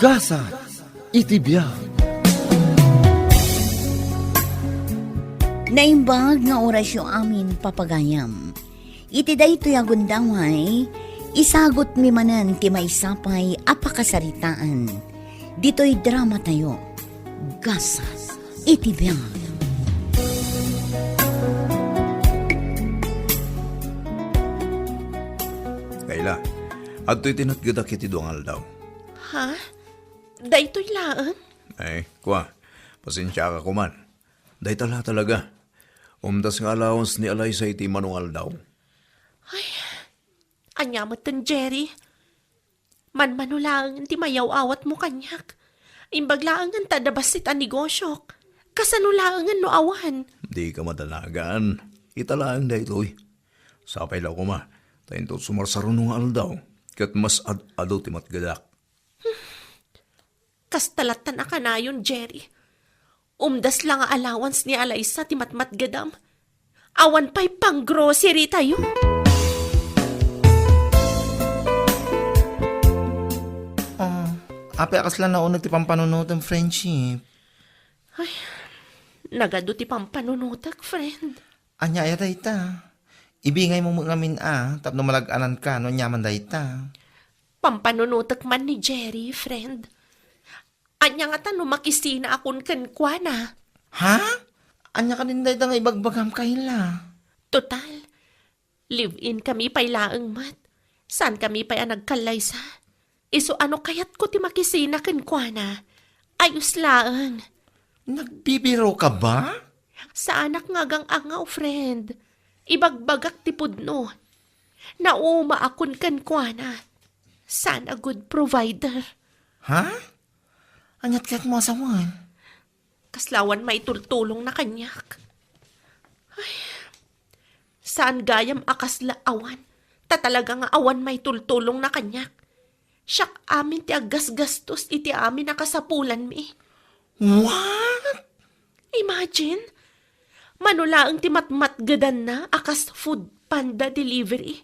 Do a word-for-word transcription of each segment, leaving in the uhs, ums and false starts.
Gasat iti biag. Naimbag nga orasyo amin, papagayam. Iti daytoy a gundaway, isagutmi manen ti maysa pay a pakasaritaan. Ditoy dramatayo, Gasat iti biag. Kayla, adtoy tinatgedak iti dua nga aldaw. Ha? Daytoy laeng? Ay, kua, pasensiaka koman. Dayta la talaga. Umdas nga allowance ni Alaysa iti mano nga aldaw. Ay, ania metten, Jerry? Manmano laengen ti mayaw-awatmo kaniak. Imbag laengen ta adda bassit a negosyok. Kasano laengen no awan? Dika madanagan. Ita laeng daytoy. Sapay la koma, ta inton sumarsaruno nga aldaw, ket mas ad-adu ti matgedak. Kasta lattan a kanayon, Jerry. Umdas la nga allowance ni Alaysa ti matmatgedam. Awan pay pang-grocery tayo. Ah, apay a kasla nauneg ti pampanunotem, friendship? Ay, nagadu ti pampanunotek, friend. Ania aya dayta? Ibingaymo met ngamin a, tapno malag-ananka no ania man dayta. Pampanunotek man ni Jerry, friend. Ania ngata no makisina akon kenkuana? Ha? Ania kadin dayta nga ibagbagam, Kayla? Total, live-in kami pay laeng met. Saan kami pay a nagkallaysa? Isu a no kayatko ti makisina kenkuana, ayos laeng. Nagbibiro ka ba? Saanak nga agang-angaw, friend. Ibagbagak ti pudno. Naumaakon kenkuana. Saan a good provider. Ha? Aniat kayatmo a sawen? Kasla awan maitultulongna kaniak. Ay, saan gayam a kasla awan, ta talaga nga awan maitultulongna kaniak. Siak amin ti aggasgastos iti amin a kasapulanmi. What? Imagine, mano laeng ti matmatgedanna a kas Food Panda delivery.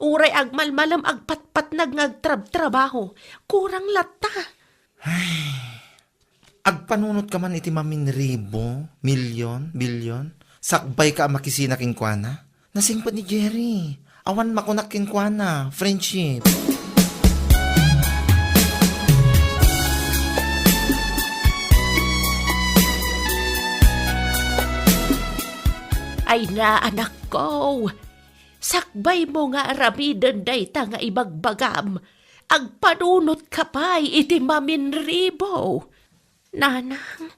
Uray agmalmalem agpatpatnag nga agtrabtrabaho, kurang latta. Ay, agpanunot ka man iti maminribo, milyon, bilyon, sakbay ka a makisina kenkuana? Nasingpet ni Jerry. Awan makunak kenkuana, friendship. Ay na, anakko, sakbaymo nga aramiden dayta nga ibagbagam. Agpanunot ka pay iti maminribo. Nanang,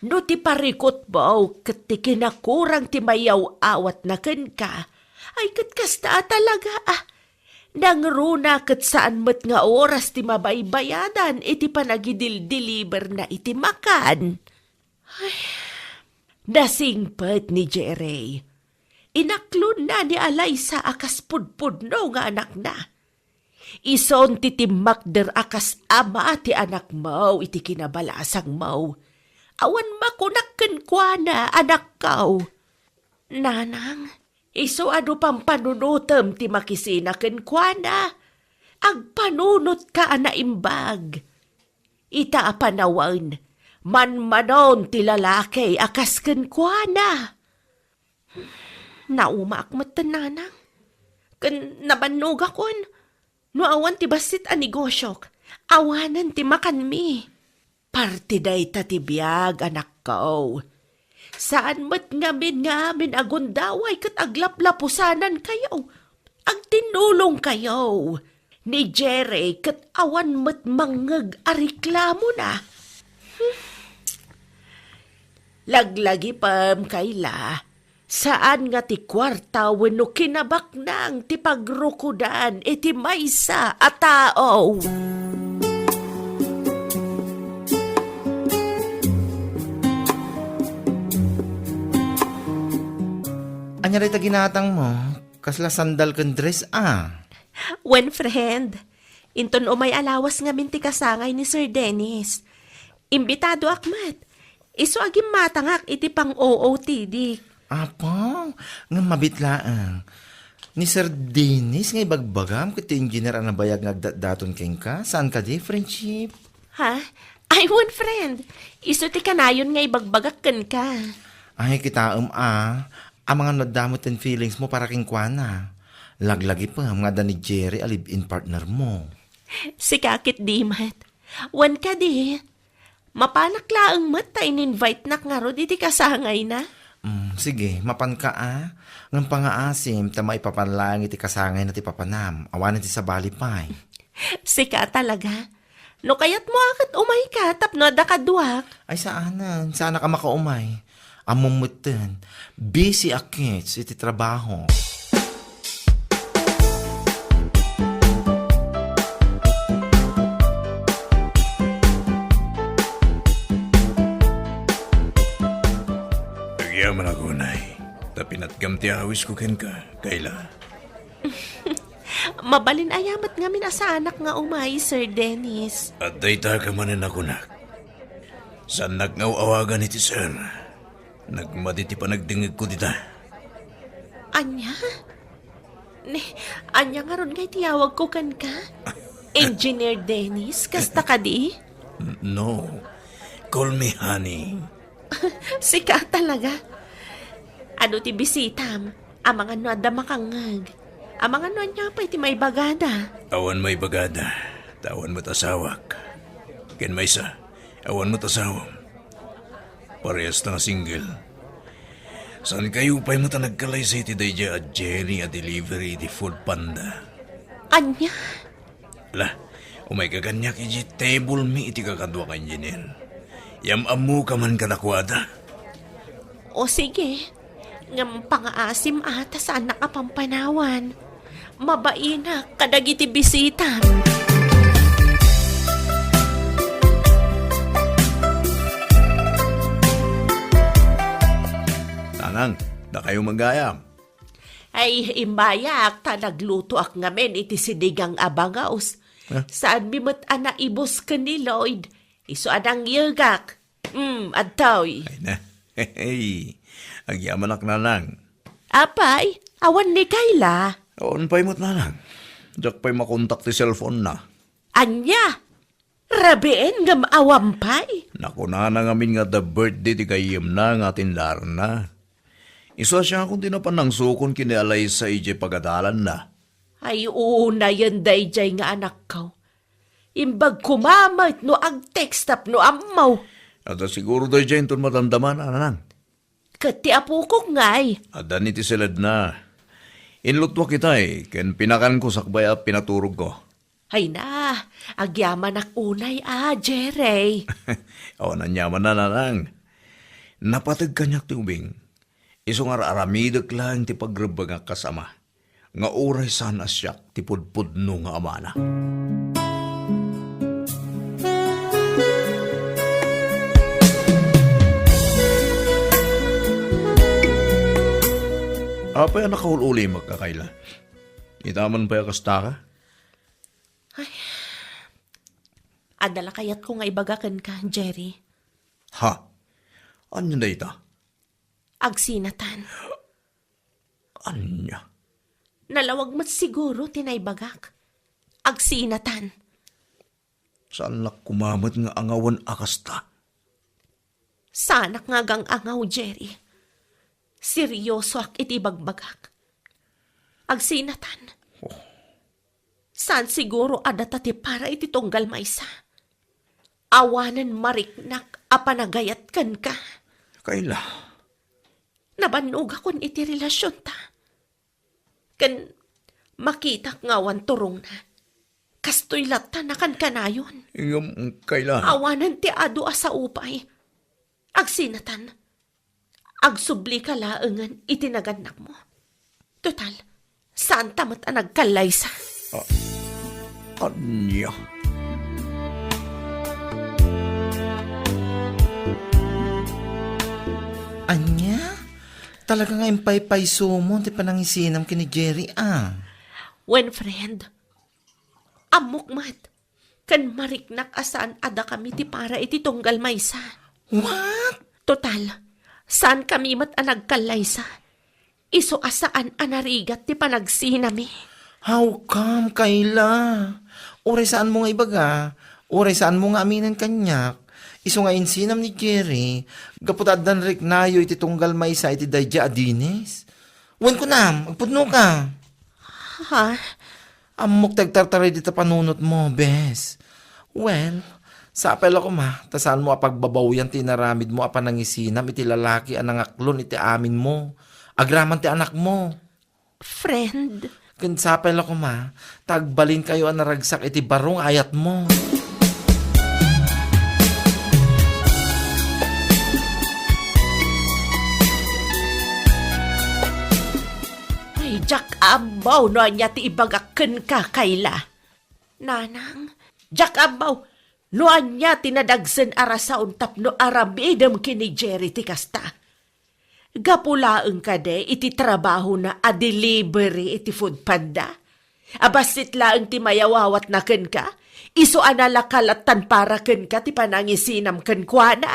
no ti parikutmo ket ti kinakurang ti mayaw-awatna kenka, ay ket kasta a talaga a. Nangruna ket saan met nga oras ti mabaybayadan iti panagidildiliberna iti makan. Ay, nasingpet ni Jerry. Inaklonna ni Alaysa a kas pudpudno nga anakna. Isun ti timmakder a kas ama ti anakmo iti kinabalasangmo. Awan makunak kenkuana, anakko. Nanang, isu a no pampanunotem ti makisina kenkuana, agpanunotka a naimbag. Ita a panawen, manmanon ti lalaki a kas kenkuana. Naumaak metten, nanang. Ken nabannogakon. No awan ti bassit a negosyok, awanen ti makanmi. Parte dayta ti biag, anakko. Saan met ngamin nga amin a gundaway ket aglaplapusanankayo. Agtinnulongkayo. Ni Jerry ket awan met mangngeg a reklamona. Hmm. Laglagipem, Kayla. Saan nga ti kuarta wenno kinabaknang ti pagrukodan iti maysa a tao. Ania dayta ginatangmo? Kasla sandal ken dress a? Wen, friend. Inton umay a lawas ngamin ti kasangay ni Sir Dennis. Imbitadoak met. Isu a gimmatangak iti pang-O O T D. Apo, ngem mabit laeng. Ni Sir Dennis nga ibagbagam ket ti engineer a nabayag nga agdatdaton kenka, saan kadi, friendship? Ha? Ay, wen, friend. Isu ti kanayon nga ibagbagak kenka. Ay, kitaem a. Amangan no adda met ti feelings mo para kenkuana. Laglagipem nga adda ni Jerry a live-in partner mo. Sika ket di met. Wen kadi, mapanak laeng met ta in-invite-nak ngarud iti kasangayna. Mm, sige, mapanka a. Ngem pangaasim ta maipapan laeng iti kasangayna ti papanam. Awanen ti sabali pay. Sika talaga. No kayatmo a ket umayka tapno adda kaduak. Ay, saanen. Saanak a makaumay. Ammom metten, busy a kits iti trabaho. Agyamanak unay, ta pinatgam ti awisko kenka, Kayla. Mabalin aya met ngamin a saanak nga umay, Sir Dennis. Adda ita ka manen a kunak. Saannak nga aw-awagan iti sir. Nagmadi ti panagdengngegko dita. Ania? Ne, ania ngarud nga itiyawagko kenka? Engineer Dennis, kasta kadi? N-, no. Call me honey. Sika talaga. Adu ti bisitam? Amangan no adda makangngeg. Amangan no ania pay ti maibagada. Awan maibagada. Ta awan met asawak. Ken maysa, awan met asawam. Parehas ta nga single. Saan kayo pay met a nagkalaysa iti daydiay a Jerry a delivery iti Food Panda? Ania? Ala, umayka kaniak iti table mi iti kakaduak a engineer. Yam-ammoka man kadakuada. O sige, ngem pangaasim a ta saannak a pampanawan. Mabainak kadagiti bisita. Nanang, dakayo manggayam. Ay, imbayak ta naglutoak ngamin iti sinigang a bangaws. Ah? Saanmi met a naibus ken ni Lloyd. Isu a nangyegak. Mm, adtoy. Ay na. Hey, agyamanak, Nanang. Apay, awan ni Kayla? Awan pay met, Nanang. Diak pay makontak ti cellphone na. Ania? Rabiin ngem awan pay? Nakunana ngamin nga adda birthday ti gayyemna nga atindarna. Isu a siakon ti napan nangsukon ken ni Alaysa idiay pagadalanna. Ay, unayen daydiay nga anakko. Imbag koma met no ag-text tapno ammo. Adda siguro daydiay inton madamdama, Nanang. Ket ti apokok ngay? Adda ni ti siledna. Inluttuak itay, ken pinakanko sakbay a pinaturogko. Ay na, agyamanak unay a, Jerry. Awan aniaman, Nanang. Napateg kaniak ti ubing. Isu nga ar-aramidek laeng ti pagrebbengak kas ama, nga uray saan a siak ti pudpudno nga amana. Apay a nakaul-ulimek, Kayla? Ita man pay a kasta ka? Ay, adda la kayatko nga ibaga kenka, Jerry. Ha? Ania dayta? Agsinatan. Ania? Nalawag met siguro ti naibagak. Agsinatan. Saannak koma met nga angawen a kasta? Saanak nga agang-angaw, Jerry. Seryosoak iti ibagbagak. Agsinatan. Oh. Saan siguro a data ti para iti tunggal maysa? Awanen mariknak a panagayat kenka. Kayla. Nabannogakon iti relasionta. Ken makitak nga awan turongna. Kastoy latta nakankanayon. Ngem, Kayla. Awanen ti adu a sao pay. Agsinatan. Agsublika laengen iti nagannakmo. Total, saanta met a nagkallaysa. Ah, ania? Ania? Talaga nga impaypaysomon ti panangisinam ken ni Jerry, a? Wen, friend, ammok met. Ken mariknak a saan a dakami ti para iti tunggal maysa. What? Total, saankami met a nagkallaysa. Isu a saan a narigat ti panagsinami. How come, Kayla? Uray saanmo nga ibaga, Uray saanmo nga aminen kaniak, isu nga insinam ni Jerry, gapu ta addan riknayo iti tunggal maysa iti daydiay a Dennis. Wen kunam, agpudnoka. Ha? Ammok ti agtartaray dita panunotmo, bes. Well, sapay la koma, ta saanmo a pagbabawyan ti inaramidmo a panangisinam iti lalaki a nangaklon iti aminmo, agraman ti anakmo. Friend. Ken sapay la koma, ta agbalinkayo a naragsak iti baro nga ayatmo. Ay, diak ammo no ania ti ibagak kenka, Kayla. Nanang, diak ammo no ania ti nadagsen a rason tapno aramidem ken ni Jerry ti kasta. Gapu laeng kadi iti trabahona a delivery iti Food Panda? A bassit laeng ti mayawawatna kenka, isu a nalakalattan para kenka ti panangisinam kenkuana?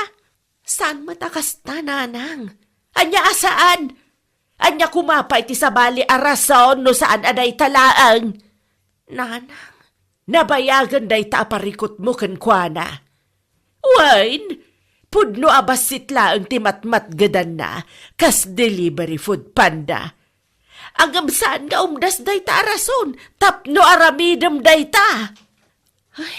Saan met a kasta, nanang. Ania a saan? Ania koma pay ti sabali a rason no saan a dayta laeng? Nanang, nabayagen dayta a parikutmo kenkuana. Wen, pudno a bassit laeng ti matmatgedanna kas delivery Food Panda. Ngem saan nga umdas dayta a rason tapno aramidem dayta. Ay,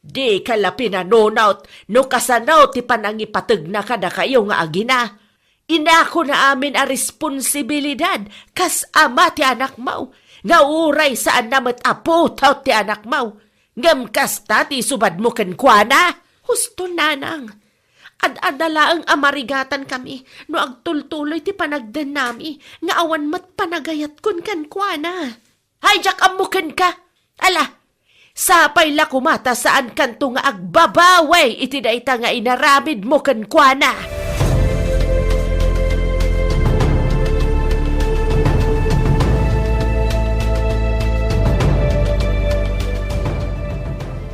dika la pinanunot no kasano ti panangipategna kadakayo nga agina. Inakona amin a responsibilidad kas ama ti anakmo, nga uray saanna met a putawt ti anakmo, ngem kasta ti isubadmo kenkuana. Husto, nanang. Ad-adda laeng a marigatankami no agtultuloy ti panagdennami nga awan met panagayatkon kenkuana. Ay, diak ammo kenka. Ala, sapay la koma ta saankanto nga agbabawi iti dayta nga inaramidmo kenkuana.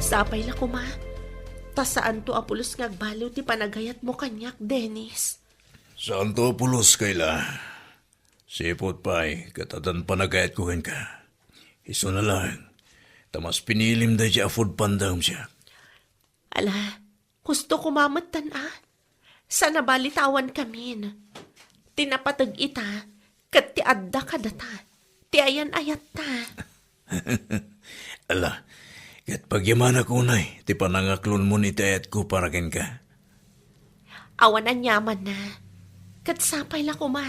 Sapay la koma ta saanto a pulos nga agbaliw ti panagayatmo kaniak, Dennis. Saanto a pulos, Kayla. Sipud pay, ket addan panagayatko kenka. Isuna laeng, ta mas pinilim daydiay a Food Pandam siak. Ala, husto koma metten a. Saan a bali ta awankamin. Ti napateg ita, ket ti adda kadata, ti ayan-ayatta. Ala, ket pagyamanak unay ti panangaklonmon iti ayatko para kenka. Awan aniamanna. Ket sapay la koma,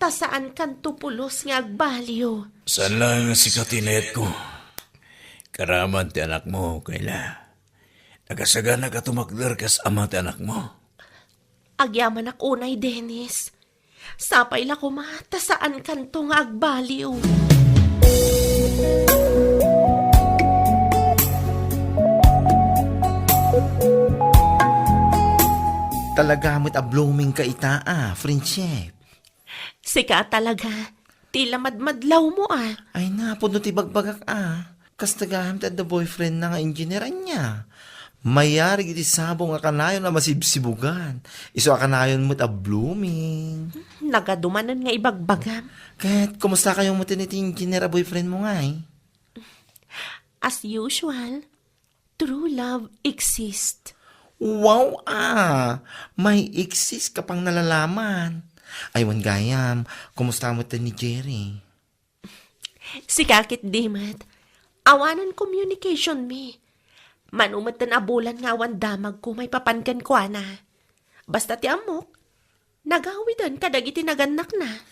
ta saankanto pulos nga agbaliw. Saan laeng a sika ti inayatko. Karaman ti anakmo, Kayla. Nakasaganak a tumakder kas ama ti anakmo. Agyamanak unay, Dennis. Sapay la koma, ta saankanto nga agbaliw. Talaga met a blooming ka ita, a, friendship. Sika talaga, ti la madmadlawmo, a. Ay, napudno ti bagbagak, a. Kasta gayam ti adda boyfriend na nga engineer ania. Mayarig iti sabong a kanayon a masibsibugan. Isu a kanayon met a blooming. Nagadu manen nga ibagbagam. Ket, kumusta kayo met iti engineer a boyfriend mo ngay? As usual, true love exists. Wow, a! May exist ka pang nalalaman. Ay, wen gayam, kumusta met ni Jerry? Sika ket di met. Awanan communication mi. Mano metten a bulan nga awan damagko maipapan kenkuana. Basta ti ammok, nagawiden kadagiti nagannakna.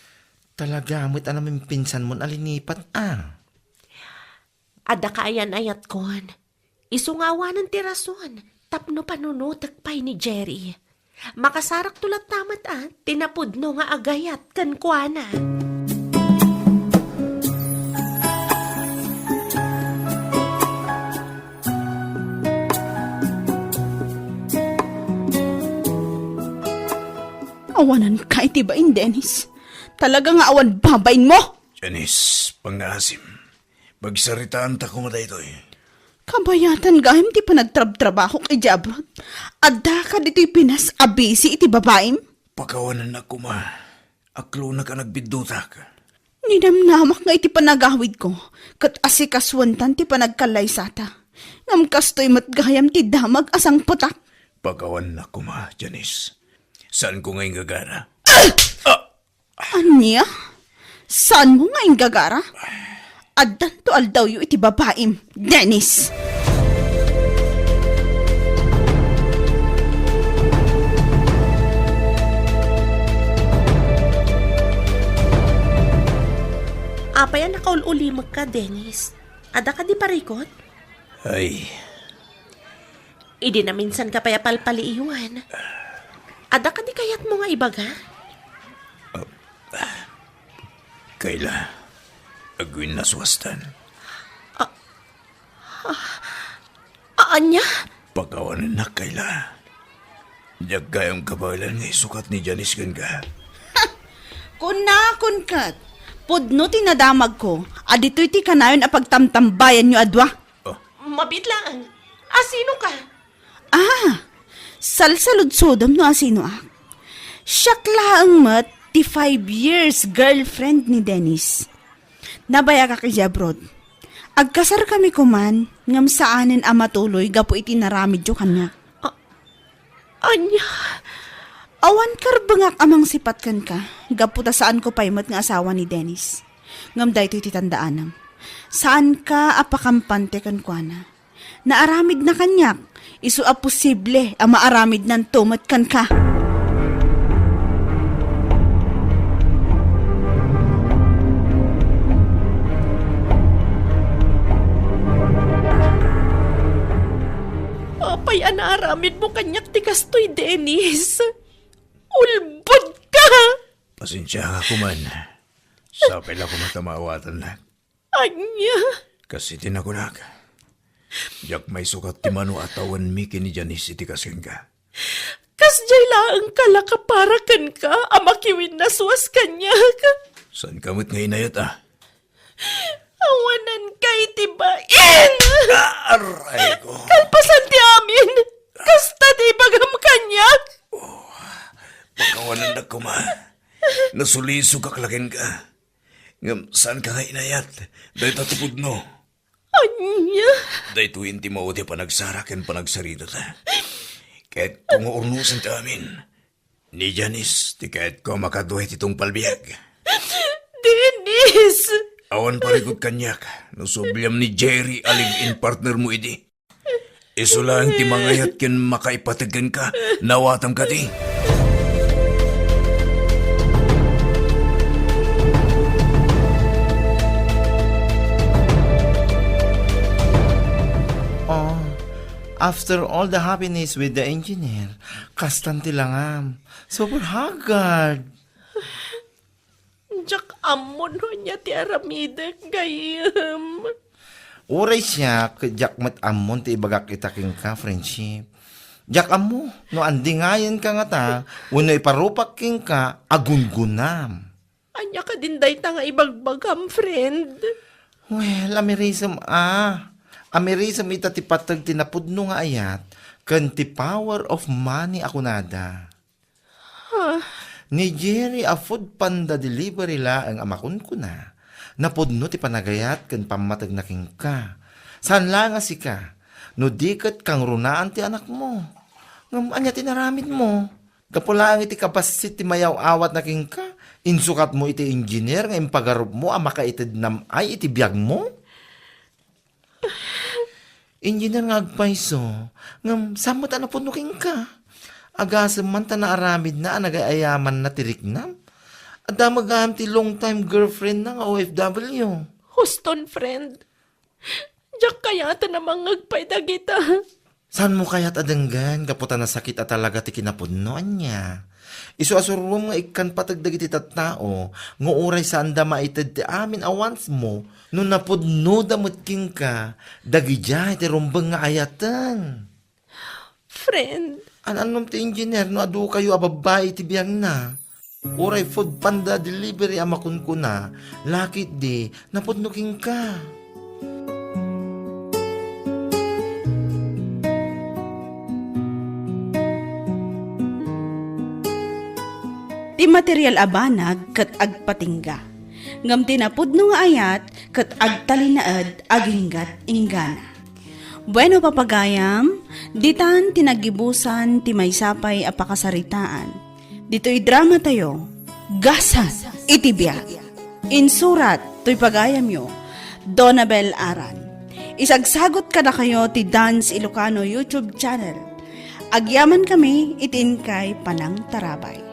Talaga met a namimpinsanmon a linipat, a. Adda kaayan-ayatkon. Isu nga awanen ti rason tapno panunotek pay ni Jerry. Makasarakto latta met a ti napudno nga agayat kenkuana. Awananka iti bain, Dennis. Talaga nga awan babainmo! Janice, pangngaasim. Magsaritaanta koma daytoy. Kabayatan gayam ti panagtrabtrabahok idiay abroad. Addaka ditoy Pinas a busy iti babaim? Pakawanennak koma. Aklonak a nagbiddutak. Ninamnamak nga iti panagawidko, ket asikasuentan ti panagkallaysata. Ngem kastoy met gayam ti damag a sangpetak. Pakawannak koma, Janice. Saanko nga inggagara. Ah! Ania? Saanmo nga inggagara? Addanto aldawyo iti babaim, Dennis! Apay a nakaul-ulimekka, Dennis? Adda kadi parikut? Ay. Idi naminsanka pay a palpaliiwan, adda kadi kayatmo nga ibaga? Kayla, agwinnasuastan. A-, ania? Pakawanennak, Kayla. Diak gayam kabaelan nga isukat ni Janice kenka. Kunakon ket, pudno ti nadamagko a ditoy ti kanayon a pagtamtambayanyo a dua. Oh. Mabiit laeng. Asinoka? Ah, salsaludsodem no asinoak. Siak laeng met ti five years girlfriend ni Dennis. Nabayagak idiay abroad. Agkasarkami koman, ngem saanen a matuloy gapu iti naramidyo kaniak. A-, ania? Awan karbengak a mangsipat kenka, gapu ta saanko pay met nga asawa ni Dennis. Ngem daytoy ti tandaanam. Saanka a pakampante kenkuana. Naaramidna kaniak, isu a posible a maaramidnanto met kenka. Apay a naaramidmo kaniak ti kastoy, Dennis? Ulbodka! Pasensiaka koman. Sapay la koma ta maawatannak. Ania? Kas iti nakunak, diak maisukat ti mano a tawenmi ken ni Janice iti kas kenka. Kasdiay laeng kalaka para kenka a makiwinnasuas kaniak. Saanka met nga inayat a? Awananka iti bain! Ah, aray ko! Kalpasan ti amin, kasta ti ibagam kaniak. Oh, pakawanennak koma. Nasulisogak la kenka. Ngem saanka nga inayat. Dayta ti pudno. Ania? Daytoyen ti mao ti panagsara ken panagsaritata. Kayatko nga urnosen ti amin. Ni Janice ti kayatko a makadua iti tungpal biag. Dennis! Awan parikut kaniak no subliam ni Jerry a live-in partner mo idi. Isu laeng ti mangayat ken makaipateg kenka. Naawatam kadi? Oh, after all the happiness with the engineer, kastan ti langam. Super haggard. Diak ammo no ania ti aramidek, gayyem. Uray siak, diak met ammo ti ibagak ita kenka, friendship. Diak ammo no andingayenka ngata wenno iparupak kenka a gunggonam. Ania kadin dayta nga ibagbagam, friend? Well, amirisem a. Amirisem ita ti pateg ti napudno nga ayat ken ti power of money a kunada. Ni Jerry a food panda delivery laeng a makunkuna, napudno ti panagayat ken pammategna kenka. Saan laeng a sika, no di ket kangrunaan ti anakmo. Ngem ania ti naramidmo? Gapu laeng iti kabassit ti mayaw-awatna kenka, insukatmo iti engineer nga impagarupmo a makaitednam ay iti biagmo? Engineer nga agpayso, ngem saan met a napudno kenka? Agasem man ta naaramidna a nagay-ayamanna ti riknam. Adda met gayam ti long time girlfriend na nga O F W. Huston, friend. Diak kayaten a mangngeg pay dagita. Saanmo kayat a denggen gapu ta nasakit a talaga ti kinapudno, ania? Isu a surom nga ikkan pateg dagiti tattao nga uray saanda maited ti amin a wants mo no napudnoda met kenka dagidiay ti rumbeng nga ayaten. Friend. An-annom ti engineer no adu kayo a babbai iti biagna? Uray food panda delivery a makunkuna, lakit di napudno kenka. Ti material a banag ket agpatingga, ngem ti napudno nga ayat ket agtalinaed aginggat inggana. Bueno, papagayam, ditan ti naggibusan ti maysa pay a pakasaritaan. Ditoy drama tayo, Gasat iti Biag. Insurat toy pagayamyo, Donabel Aran. Isagsagot kadakayo ti Dance Ilocano YouTube channel. Agyaman kami iti inkay panangtarabay.